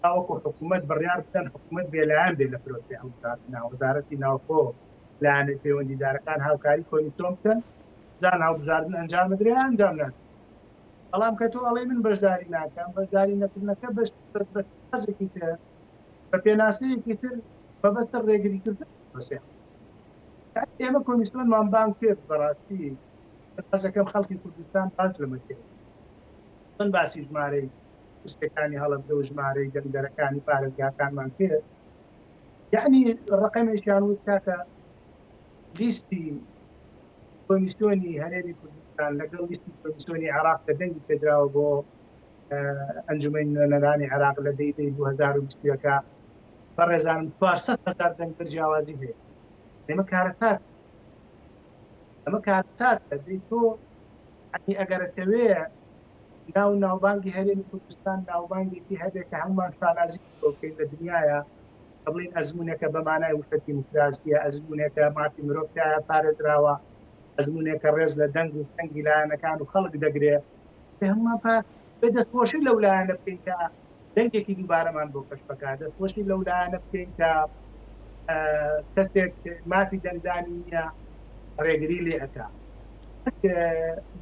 تاوەکو حکوومەت بڕیار بدەن حکوومەت بێلایەن بێ لە پرۆسەی هەڵبژاردنە وەزارەتی ناوخۆ لایەنە پەیوەندیدارەکان هاوکاری کۆمیسیۆن بکەن زان هەڵبژاردن ئەنجام بدرێ ئەنجام نادرێ بەڵام کە تۆ ئەڵێی من بەشداری ناکەم بەشداری نەکردنەکە بەش بە شێوازێکی تر بە پێناسەیەکی تر مەبەستە ڕێگریکردن لە پرۆسەی هەڵبژاردن. ئێمە کۆمیسیۆنمان بانگ کرد بەڕاستی. حەزەکەم خەڵکی کوردستان باش لەمە تێبگەن. چۆن باسی ژمارەی کورسیەکانی هەڵەبجە و ژمارەی دەنگدەرەکانی پارێزگاکانمان کرد، یەعنی ڕەقەمێکیان وت کاکە لیستی کۆمیسیۆنی هەرێمی کوردستان لەگەڵ لیستی کۆمیسیۆنی عێراق کە دەنگی پێدراوە بۆ ئەنجومەنی نوێنەرانی عێراق لە دەی دەی 2021 بەڕێزانم 400 هەزار دەنگدەر جیاوازی هەیە. ئێمە کارەسات ئەمە کارەساتە. دەی تۆ یەعنی ئەگەر ئەتەوێ ناو ناوبانگی هەرێمی کوردستان ناوبانگێکی هەبێ کە هەموومان شانازی پێوە بکەین لە دنیایا کە بڵێین ئەزموونێکە بە مانای وشە دیموکراسییە، ئەزموونێکە مافی مرۆڤ تیایا پارێزراوە، ئەزموونێکە ڕێز لە دەنگ و سەنگی لایەنەکان و خەڵک دەگرێ. دەبێ هەموومان پا بێ دەستخۆشی لەو لایەنە بکەین کە دەنگێکی دووبارەمان بۆ کەشف ئەکا، دەستخۆشی لەو لایەنە بکەین کە کەسێک مافی دەنگدانی نییە ڕێگری لێ ئەکا. نەک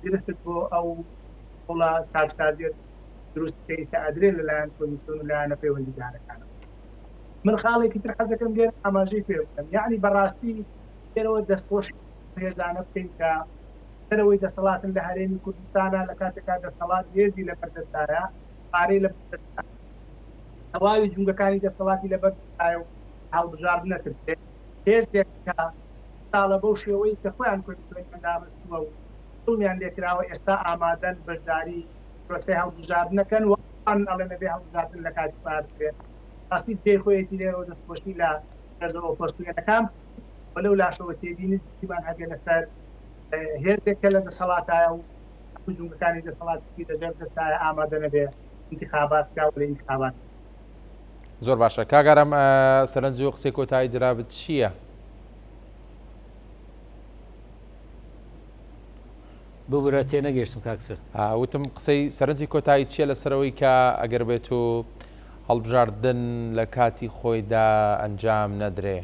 گرفت بۆ ئەو هەوڵە چاکسازیە دروست بکەین کە ئەدرێ لەلایەن کۆمیسیۆن و لایەنە پەیوەندیدارەکانەوە. من خاڵێکی تر حەزەکەم لێرە ئاماژەی پێ بکەم، یەعنی بەڕاستی لێرەوە دەستخۆشی لەو هێزانە بکەین کە دەرەوەی دەسەڵاتن لە هەرێمی کوردستانا، لە کاتێکا دەسەڵات هێزی لەبەردەستدایە، پارەی لەبەردەستدایە، تەواوی جومگەکانی دەسەڵاتی لەبەردەستدایە و هەڵبژاردن ئەترسێ، هێزێک کە ساڵە بەو شێوەی کە خۆیان کۆمیسیۆنیان داڕشتووە و زوڵمیان لێکراوە ئێستا ئامادەن بەشداری پرۆسەی هەڵبژاردنەکەن و ئەوان ئەڵێن ئەبێ هەڵبژاردن لە کاتی خۆیا بکرێت. ڕاستی جێی خۆیەتی لێرەوە دەستخۆشی لە هێزە ئۆپۆزسیۆنەکان بکەین و لەو لاشەوە تێبینی جدیمان هەبێ لەسەر هێزێک کە لە دەسەڵاتایە و هەموو جومگەکانی دەسەڵاتیشی لەژێر دەستایە ئامادە نەبێ ئینتخابات بکا و لە ئینتخابات زۆر باشە کاک ئارام سەرنج و قسەی کۆتایی جەنابت چییە؟ ببورە تێنەگەیشتم کاک سرت. وتم قسەی سەرنجی کۆتایی چییە لەسەرەوەی کە ئەگەر بێت و هەڵبژاردن لە کاتی خۆیدا ئەنجام نەدرێ؟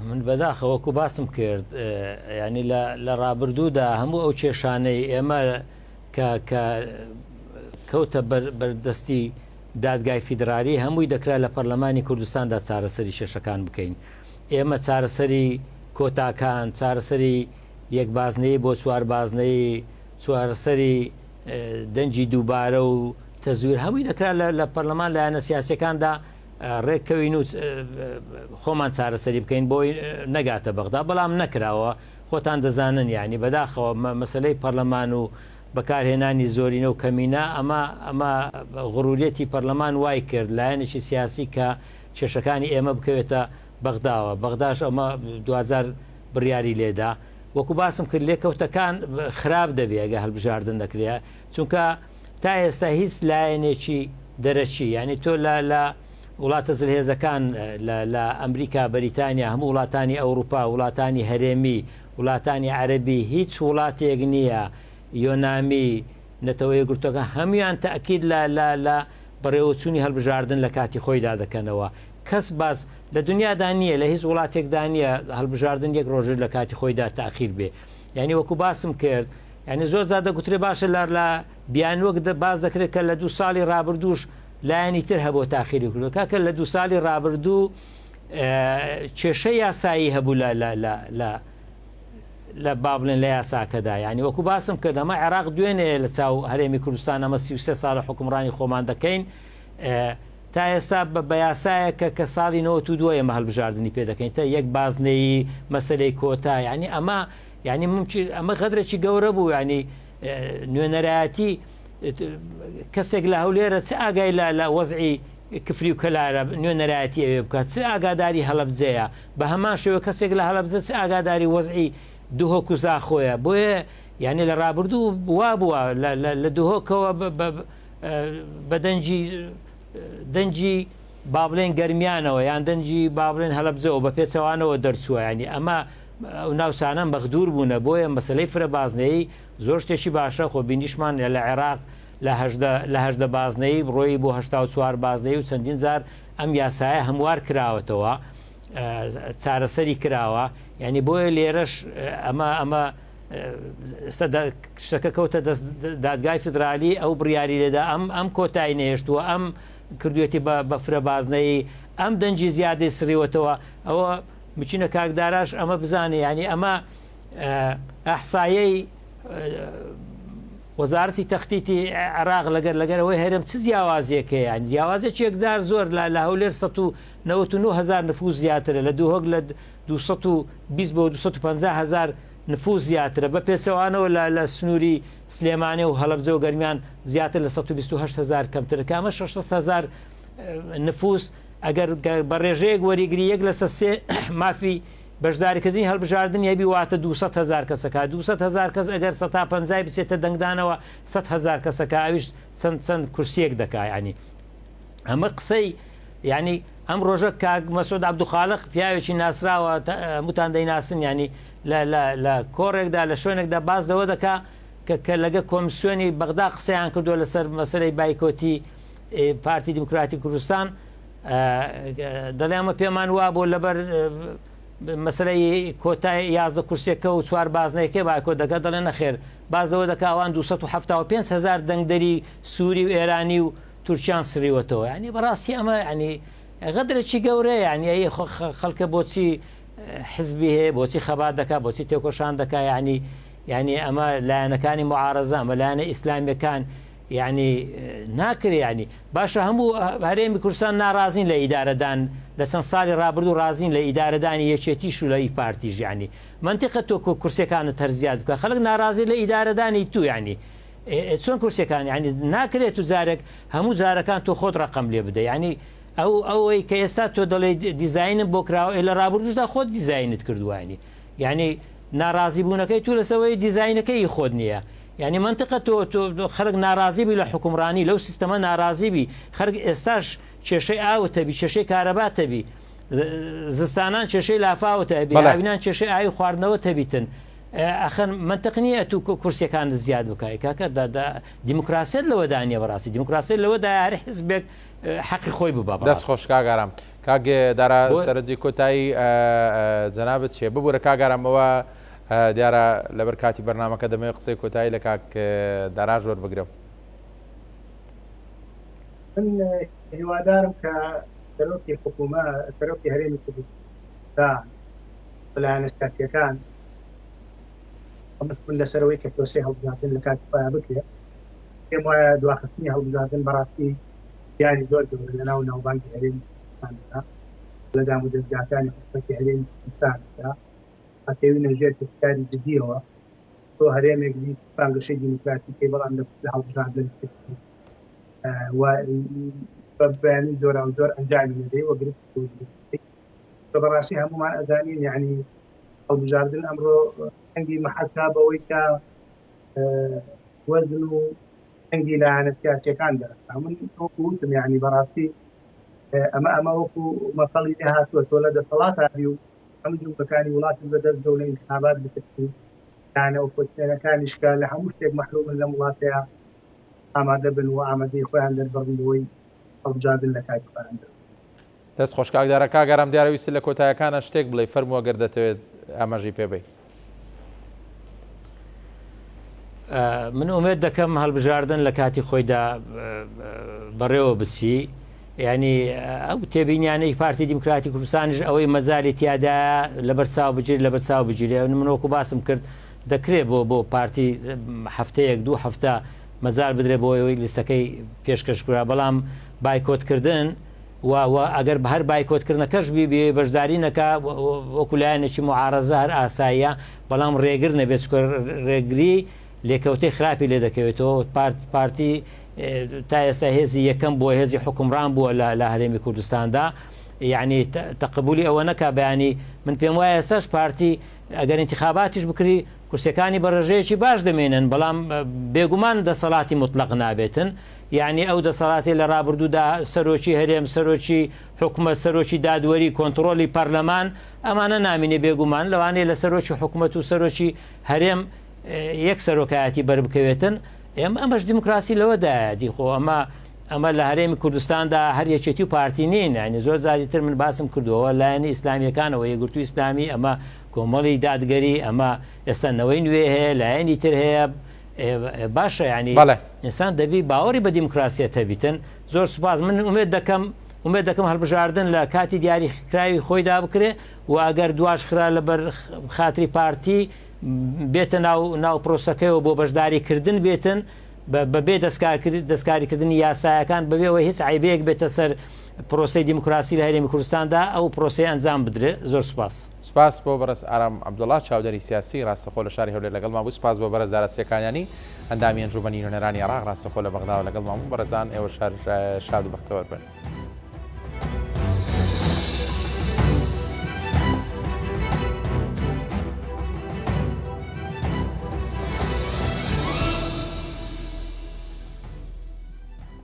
من بەداخە وەکو باسم کرد ینی لە ڕابردوودا هەموو ئەو کێشانەی ئێمە کە کە کەوتە بەردەستی دادگای فیدرالی هەمووی دەکرا لە پەرلەمانی کوردستاندا چارەسەری کێشەکان بکەین. ئێمە چارەسەری کۆتاکان، چارەسەری یەک بازنەیی بۆ چوار بازنەیی، چوارەسەری دەنگی دووبارە و تەزویر هەمووی دەکرا لە پەرلەمان لایەنە سیاسیەکاندا ڕێککەوین و خۆمان چارەسەری بکەین بۆی نەگاتە بەغدا بەڵام نەکراوە خۆتان دەزانن یانی بەداخەوە مەسەلەی پەرلەمان و بەکارهێنانی زۆرینە و کەمینە ئەمە ئەمە غروریەتی پەرلەمان وای کرد لایەنێکی سیاسی کە کێشەکانی ئێمە بکەوێتە بەغداوە بەغداش ئەمە دواجار بڕیاری لێدا وەکو باسم کرد لێکەوتەکان خراپ دەبێ ئەگە هەلبژاردن نەکرێ چونکە تا ئێستا هیچ لایەنێکی دەرەکی یعنی تۆ لە لە وڵاتە زلهێزەکان لە ئەمریکا، بەریتانیا، هەموو وڵاتانی ئەوروپا، وڵاتانی هەرێمی، وڵاتانی عەرەبی، هیچ وڵاتێک نییە، یۆنامی، نەتەوە یەکگرتووەکان، هەموویان تەئکید لە لە لە بەڕێوەچوونی هەڵبژاردن لە کاتی خۆیدا دەکەنەوە. کەس باس لە دنیادا نییە، لە هیچ وڵاتێکدا نییە هەڵبژاردن یەک ڕۆژیش لە کاتی خۆیدا تەئخیر بێ. یانی وەکوو باسم کرد، یانی زۆر جار دەگوترێ باشە لە لە بیانووەک باس دەکرێت کە لە دوو ساڵی ڕابردووش لایەنی تر هەبوو تاخیری کردووە کاکە لە دوو ساڵی ڕابردوو کێشە یاسایی هەبوو لە لە لە لە لە با بڵێن لە یاساکەدا یعنی وەکو باسم کرد ئەمە عێراق دوێنێ لە چاو هەرێمی کوردستان ئەمە 33 ساڵە حکومڕانی خۆمان دەکەین تا ئێستا بە یاسایە کە کە ساڵی 92 ئێمە هەڵبژاردننی پێ دەکەین تا یەک بازنەیی مەسلەی کۆتا یعنی ئەمە یعنی ممکن ئەمە غەدرێکی گەورە بوو یعنی نوێنەرایەتی کەسێک لە هەولێرە چ ئاگای لە لە وەزعی کفری و کەلارە نوێنەرایەتی ئەوێ بکات چ ئاگاداری هەڵەبجەیە بە هەمان شێوە کەسێک لە هەڵەبجە چ ئاگاداری وەزعی دهۆک و زاخۆیە بۆیە یعنی لە ڕابردوو وا بووە لە دهۆکەوە بە دەنگی دەنگی با بڵێن گەرمیانەوە یان دەنگی با بڵێن هەڵەبجەوە بە پێچەوانەوە دەرچووە ینی ئەمە ئەو ناوچانە مەغدور بوونە بۆیە مەسلەی فرە بازنەی زۆر شتێکی باشە خۆ بینیشمان لە عێراق لە 18 لە 18 بازنەی ڕۆیی بۆ 84 بازنەی و چەندین جار ئەم یاسایە هەموار کراوەتەوە چارەسەری کراوە یعنی بۆیە لێرەش ئەمە ئەمە شتەکە کەوتە دەست دادگای فیدرالی ئەو بڕیاری لێدا ئەم ئەم کۆتایی نەهێشتووە ئەم کردوێتی بە بە فرە بازنەیی ئەم دەنگی زیادەی سڕیوەتەوە ئەوە. بچینە کاک داراش ئەمە بزانێ یانی ئەمە ئەحسایەی وەزارەتی تەختیتی عێراق لەگەر لەگەر ئەوەی هەرێم چ جیاوازیەک هەیە یانی جیاوازێکی یەکجار زۆر لە لە هەولێر 199 هزار نفوس زیاترە لە دهۆک لە 220 بۆ 250 هزار نفوس زیاترە بە پێچەوانەوە لە لە سنووری سلێمانی و هەڵەبجە و گەرمیان زیاتر لە 128 هزار کەمترە کە ئەمە 600 هزار نفوس ئەگەر بە ڕێژەیەک وەریگری یەک لەسەر سێ مافی بەشداریکردنی هەڵبژاردنی هەبی واتە 200 هەزار کەسەکە 200 هەزار کەس ئەگەر سەتا پەنجای بچێتە دەنگدانەوە 100 هەزار کەسەکە ئەویش چەند چەند کورسیەک دەکا یعنی ئەمە قسەی یعنی ئەم ڕۆژە کاک مەسعود عەبدوخالق پیاوێکی ناسراوە هەمووتان دەیناسن یعنی لە لە لە کۆڕێکدا لە شوێنێکدا باس لەوە دەکا کە کە لەگە کۆمسیۆنی بەغدا قسەیان کردووە لەسەر مەسەلەی بایکۆتی پارتی دیموکراتی کوردستان دەڵێ ئەمە پێمان وابوو لەبەر مەسلەی کۆتای 11 کورسێکە و چوار بازنەیەکە بایکۆ دەکات دەڵێ نەخێر بازەوە دەکا ئەوان 275 هزار دەنگدەری سووری و ئێرانی و تورکیان سڕیوەتەوە ینی بەڕاستی ئەمە ینی غەدرێکی گەورەیە ینی ئەی خەڵکە بۆچی حزبی هەیە بۆچی خەبات دەکات بۆچی تێکۆشان دەکات ینی یعنی ئەمە لایەنەکانی معارەزە ئەمە لایەنە ئیسلامیەکان یەعنی ناکرێ یەعنی باشە هەموو هەرێمی کوردستان ناڕازین لە ئیدارەدان لە چەند ساڵی ڕابردوو ڕازین لە ئیدارەدانی یەکێتیش و لە ئی پارتیش یەعنی مەنتیقە تۆ کورسیەکانت هەر زیاد بکە خەڵک ناڕازی لە ئیدارەدانی تو یەعنی چۆن کورسیەکان یەعنی ناکرێت تو جارێک هەموو جارەکان تۆ خۆت ڕەقەم لێ بدە یەعنی ئەو ئەوەی کە ئێستا تۆ دەڵێ دیزاینم بۆ کراوە لە ڕابردووشدا خۆت دیزاینت کردووە یەعنی یەعنی ناڕازی بوونەکەی تو لەسەوەی دیزاینەکەی خۆت نییە یانی مەنتقە تۆ تۆ خەلک ناڕازی بی لە حوکمڕانی لەو سیستەمە ناڕازی بی خەرک ئێستاش کێشەی ئاوت هەبی کێشەی کارەبات هەبی زستانان کێشەی لافاوت هەبی بەڵێ. هاوینان کێشەی ئاوی خواردنەوەت هەبیتن ئەخەن مەنتق نییە ئەتوو کورسیەکانت زیاد بکای کاکە دا دا دیموکراسیەت لەوەدا نییە بەڕاستی دیموکراسیەت لەوەدایە هەر حزبێک حەقی خۆی ببا دەست بەڕاستی. خۆش کاک ئارام. کاک دارا بۆ سەرنجی کۆتایی جەنابت چیە؟ ببورە کاک ئارام ئەوە دیارە لەبەر کاتی بەرنامەکە دەمەوێت قسەی کۆتایی لە کاک داراش وەربگرم. من هیوادارم کە سەرۆکی حکوومە سەرۆکی هەرێمی کوردستان و لایەنە سیاسییەکان ئەمە بن لەسەرەوەی کە پرۆسەی هەڵبژاردن لە کاتی خۆیان بکرێت. پێم وایە دواخستنی هەڵبژاردن بەڕاستی زیانی زۆر گەورە لەناو ناوبانگی هەرێمی کوردستاندا لە دامودەزگاکانی حکوومەتی هەرێمی کوردستاندا ئەکەوینە ژێر پرسیاری جدیەوە، تۆ هەرێمێک بیت بانگەشەی دیموکراتی بکەی بەڵام لە هەڵبژاردن و بە بیانوی جۆراوجۆر ئەنجامی نەدەی و گرفت دروست بکەی. کە بەڕاستی هەموومان ئەزانین یعنی هەڵبژاردن ئەمڕۆ دەنگی مەحەکە بەوەی کە وەزن و دەنگی لایەنە سیاسیەکان دەرەکا. من وەکو وتم یعنی بەڕاستی ئەمە ئەمە وەکو مەسەڵی لێ هاتووە تۆ لە دەسەڵاتا بی و هەموو جومگەکانی وڵاتت بەدەست بێ و لە ئینتخابات بترسی، لایەنە ئۆپۆزسیۆنەکانیش کە لە هەموو شتێک مەحرومن لەم وڵاتەیا ئامادە بن و ئامادەی خۆیان دەربڕن بۆی هەڵبژاردن لە کاتی خۆیان دەربڕن. دەست خۆش کاک دارا. کاک ئارام دیارە ویستت لە کۆتایەکانا شتێک بڵێی، فەرموو ئەگەر دەتەوێت ئاماژەی پێ بەی. من ئومێد دەکەم هەڵبژاردن لە کاتی خۆیدا بەڕێوە بچی. یانی ئەو تێبینیانەی پارتی دیموکراتی کوردستانیش ئەوەی مەجالی تیادایە لەبەر چاو بگیرێت لەبەر چاو بگیرێت من وەکو باسم کرد دەکرێت بۆ بۆ پارتی هەفتەیەک دوو هەفتە مەجال بدرێت بۆ ئەوەی لیستەکەی پێشکەش کرا بەڵام بایکۆتکردن و و ئەگەر هەر بایکۆتکردنەکەش بی بێ بەشداری نەکا وەکو لایەنێکی معارەزە هەر ئاساییە بەڵام ڕێگر نەبێت چونکە ڕێگری لێکەوتەی خراپی لێ دەکەوێتەوە پارت پارتی تا ئێستا هێزی یەکەم بووە هێزی حوکمڕان بووە لە لە هەرێمی کوردستاندا یعنی تەقبولی ئەوە نەکا بەیانی من پێم وایە ئێستاش پارتی ئەگەر انتخاباتیش بکری کورسەکانی بە ڕێژەیەکی باش دەمێنن بەڵام بێگومان دەسەڵاتی مطلق نابێتن یعنی ئەو دەسەڵاتی لە ڕابردوودا سەرۆکی هەرێم سەرۆکی حکومەت سەرۆکی دادوەری کۆنتڕۆلی پەرلەمان ئەمانە نامینێ بێگومان لەوانەیە لە سەرۆکی حکومەت و سەرۆکی هەرێم یەک سەرۆکایەتی بەربکەوێتن ئێمە ئەمەش دیموکراسی لەوەدایە دی خۆ ئەمە ئەمە لە هەرێمی کوردستاندا هەر یەکێتی و پارتی نین یعنی زۆر جاری تر من باسم کردووە لایەنی ئیسلامیەکانەوە یەکگرتوو ئیسلامی ئەمە کۆمەڵی دادگەری ئەمە ئێستا نەوەی نوێ هەیە لایەنی تر هەیە باشە ینی بەڵێ. ئینسان دەبی باوەڕی بە دیموکراسیەت هەبیتن زۆر سوپاس من ئومێد دەکەم. ئومێد دەکەم هەڵبژاردن لە کاتی دیاریکراوی خۆیدا بکرێ و ئەگەر دواش خرا لەبەر خاتری پارتی بێتە ناو ناو پرۆسەکەیەوە بۆ بەشداری کردن بێتن بەبێ دەستکاریکردنی یاسایەکان بەبێ ئەوەی هیچ عیبەیەک بێتە سەر پرۆسەی دیموکراسی لە هەرێمی کوردستاندا ئەو پرۆسەیە ئەنجام بدرێ زۆر سوپاس. سپاس بۆ بەڕێز ئارام عەبدوڵا چاودێری سیاسی ڕاستەخۆ لە شاری هەولێر لەگەڵمان بوو، سپاس بۆ بەڕێز دارا سێکانیانی ئەندامی ئەنجوومەنی نوێنەرانی عێراق ڕاستەخۆ لە بەغداوە لەگەڵمان بوو، بەڕێزان ئێوەش هەر شاد و بەختەوەر بن.